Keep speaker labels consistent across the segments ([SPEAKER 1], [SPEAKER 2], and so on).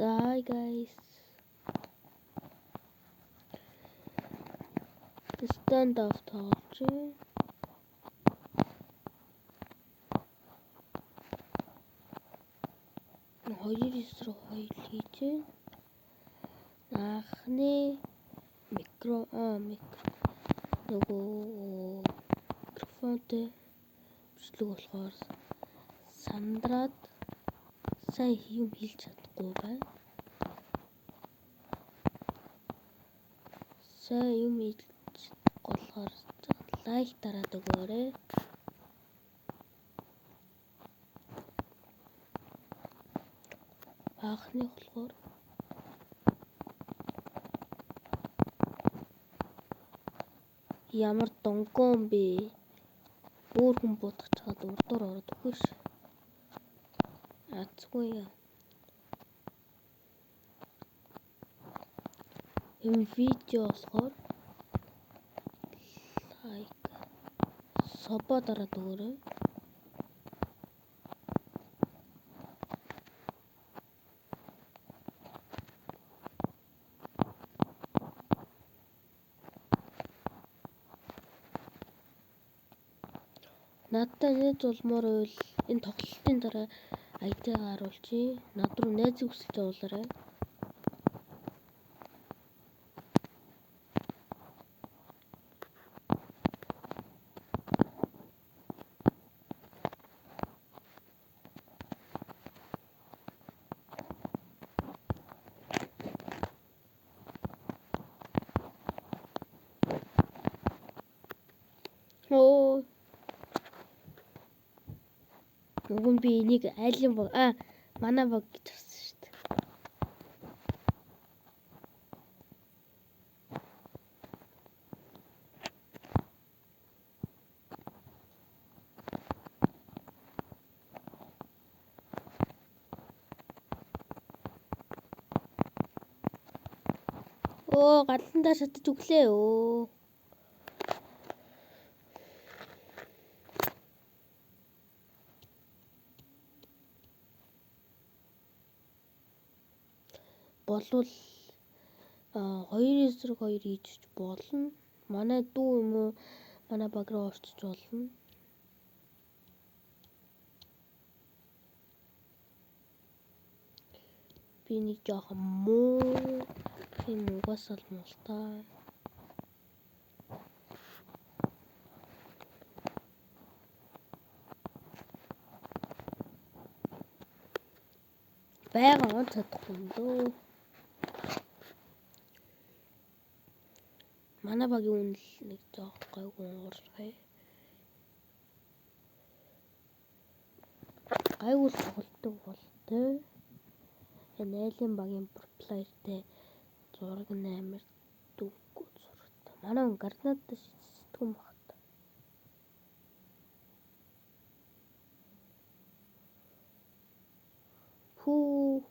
[SPEAKER 1] За guys. Stand off тоглож байна. Хоёр эсрэг хоёр хийж байна. Анхны микро нөгөө микрофонтой бичлэг болохоор сандраад сайн юм хэлж чадахгүй байна. Сайн юм хэлж чадахгүй болохоор лайк дараад өгөөрэй. Анхны болохоор ямар донгон бэ? Өөр хүн будах чаад урдуур ороод үхэж. Азгүй юм. Энэ видео болохоор лайк собо дараад өгөөрэй. Надтай найз болмоор байвал энэ тоглолтын дараа ID-гаа харуулчихъя. Над руу найзыг хүсэлж явуулаарай. Оо. Уг нь би энийг айлын баг манай баг гэж авсан шүү дээ. Оо, галандаа шатаж өглөө. Өө. Болвол 2 эсрэг 2 хийж болно. Манай дүү юм уу манай баг руу орчиж болно. Би нэг жоохон муу юм угаасаа л муултай. Байга он чадахгүй юм дөө. Манай багийн үнэл нэг жоох гайгүй уурхай. Гайгүй л тоглолтог болтой. Энэ айлын багийн проплеертэй зураг нь амар дүнгүй зурагтай. Манай хүн гранат шиддэг юм баг. Хүү.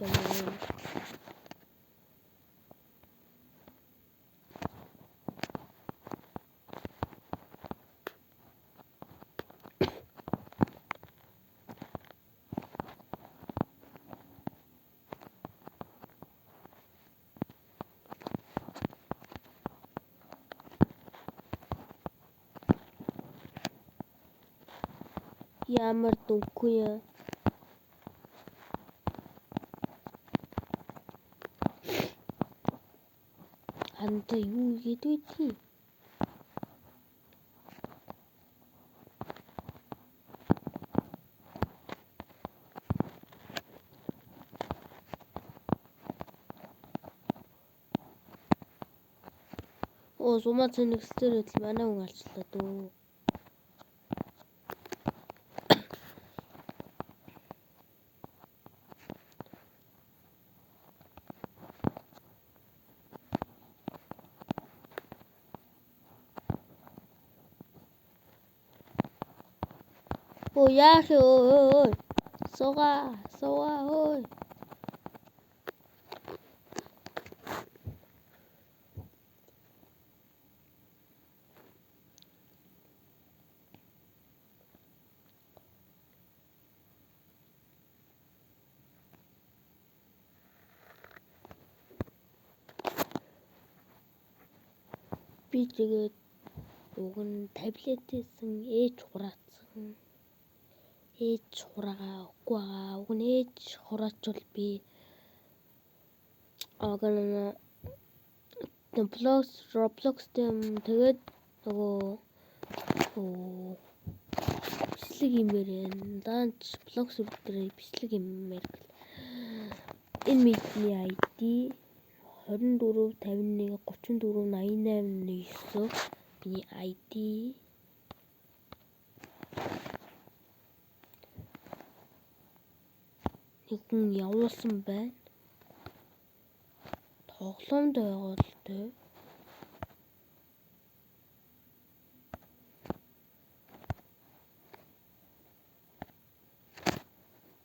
[SPEAKER 1] Ямар ямар дүнгүй юм. Ханта юу хийгээд байдгийг. Оо, сумаа цэнэглэлээр л манай хүн алчлаа дөө. Оо яах вэ? Ой. Суугаа, суугаа ой. Би тэгээд уг нь таблетээс ээж хураацсан. Ээж хураагаа өгөхгүй байгаа. Уг нь ээж хураачвал би Roblox тийм тэгээд нөгөө бичлэг юмэр ланч блог сүр дээр бичлэг юмэр гэл. Энэ миний ID 24 51 34 88 9 миний ID. Нэг хүн явуулсан байна. Тоглоомд байгаа л дээ.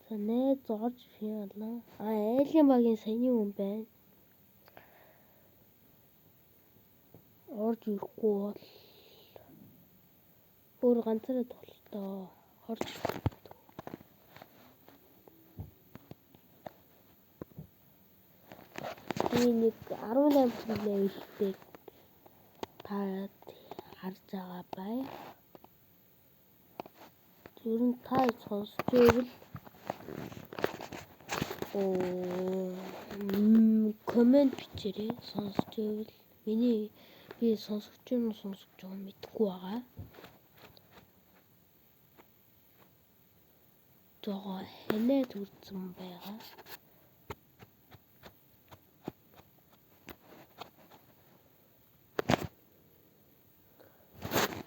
[SPEAKER 1] За найз орж ирэх юм. Айлын багийн саяны хүн байна. Орж ирэхгүй бол өөр ганцаараа тоглолтоо орж ирэхгүй. Би нэг 18 level-тэй та харж байгаа бай. Ер нь та сонсч байвал коммент бичээрэй. Сонсч байвал миний би сонсогч юм сонсогч юм мэдэхгүй байгаа. Жогоо ханаа төрсөн байгаа.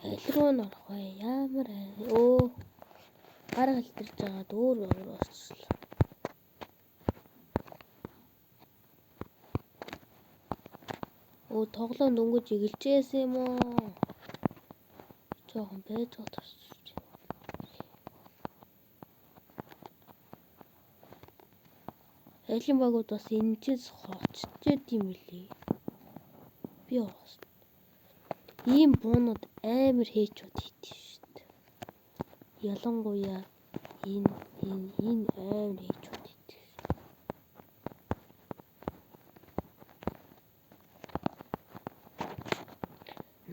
[SPEAKER 1] Аль руу н орох вэ? Ямар гар гэлтэрж байгаад өөр өөр орчлоо. Тоглоом дөнгөж эгэлжсэн юм уу? Жохон байж таарч. Айлын багууд бас энэчээс хоцчээд юм билий. Би бас ийм буунууд амар хээчүүд хийдэг шүү дээ. Ялангуяа энэ амар хээчүүд хийдэг.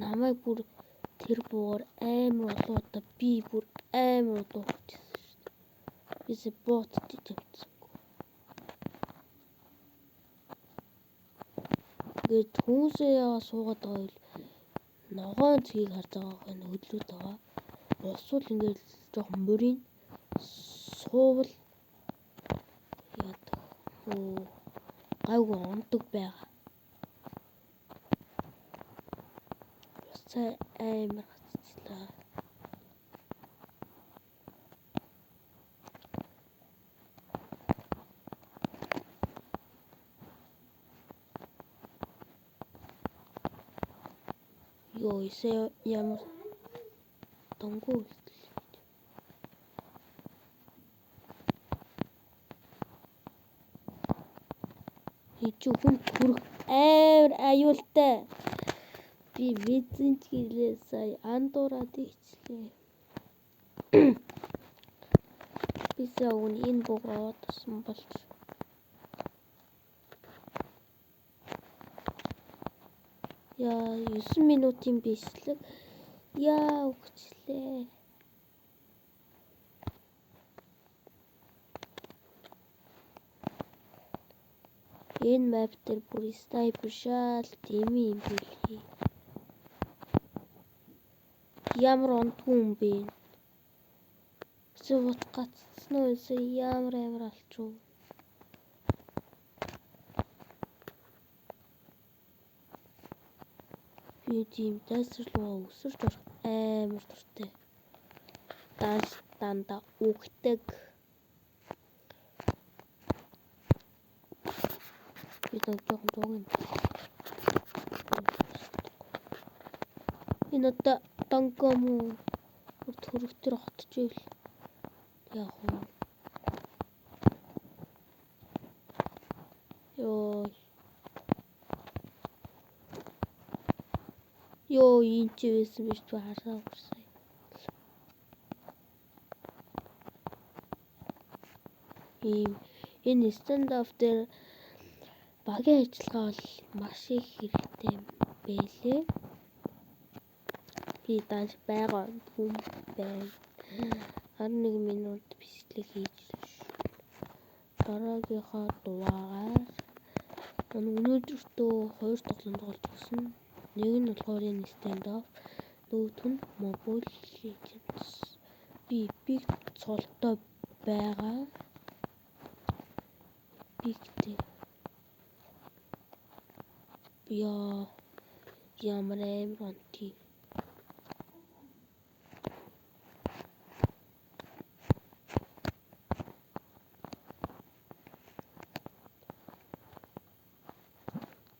[SPEAKER 1] Намайг бүр тэр буугаар амар олон удаа би бүр амар удаа хүрчихсэн шүү дээ. Бисээ бууцчих юмсангүй. Ингээд хүмүүсээ яагаад суугаад байгаа вэ? Ногоон цэгийг харж байгаа энэ хөдлөөд байгаа. Босвол ингээд жоохон мөрийн суувал яадаг. Гайгүй ондог байгаа. Усаа амар гацчлаа. Йоо, эсэ ямар донгуу үйлдэл. Энд хүн төрөх амар аюултай. Би мэдсэн ч гэлээ сая андуураад ичлээ. Бисаа үн энэ бугаа одсон болж. Яа 9 минутын бичлэг. Яа өгчлээ. Энэ map дээр бүр снайпер шаал дэмий юм бэлээ. Ямар ондгүй юм бэ? Эсвэл гацсан уу? Эсвэл ямар амар алчуу. Би тийм дайсарлуугаа өсөрч орох амар дуртай. Данс дандаа үгдэг. Би жоохон дууг юм. Энэ одоо донгом уу? Төрөх төр хотчихвэл яах вэ? Йоо. Йоо, энэ чи байсан биш үү? Хараа урсаа. Ийм энэ stand up дээр багийн ажиллагаа бол маш их хэрэгтэй юм байлээ. Би дааш байгаа юм байна. 11 минут бичлэг хийж дараагийнхаа дугаараар өнөөдөртөө 2 тоглоом тоглож өгсөн. Нэг нь болохоор энэ Standoff, нөгөөх нь Mobile Legends. Би epic цолтой байгаа. Epic-тэй. Яа, ямар амар онти.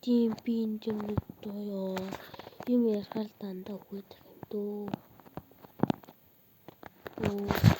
[SPEAKER 1] Тийм би энэ юм нэг доо юм ярихаар дандаа өгөөд юм дөө. Оо.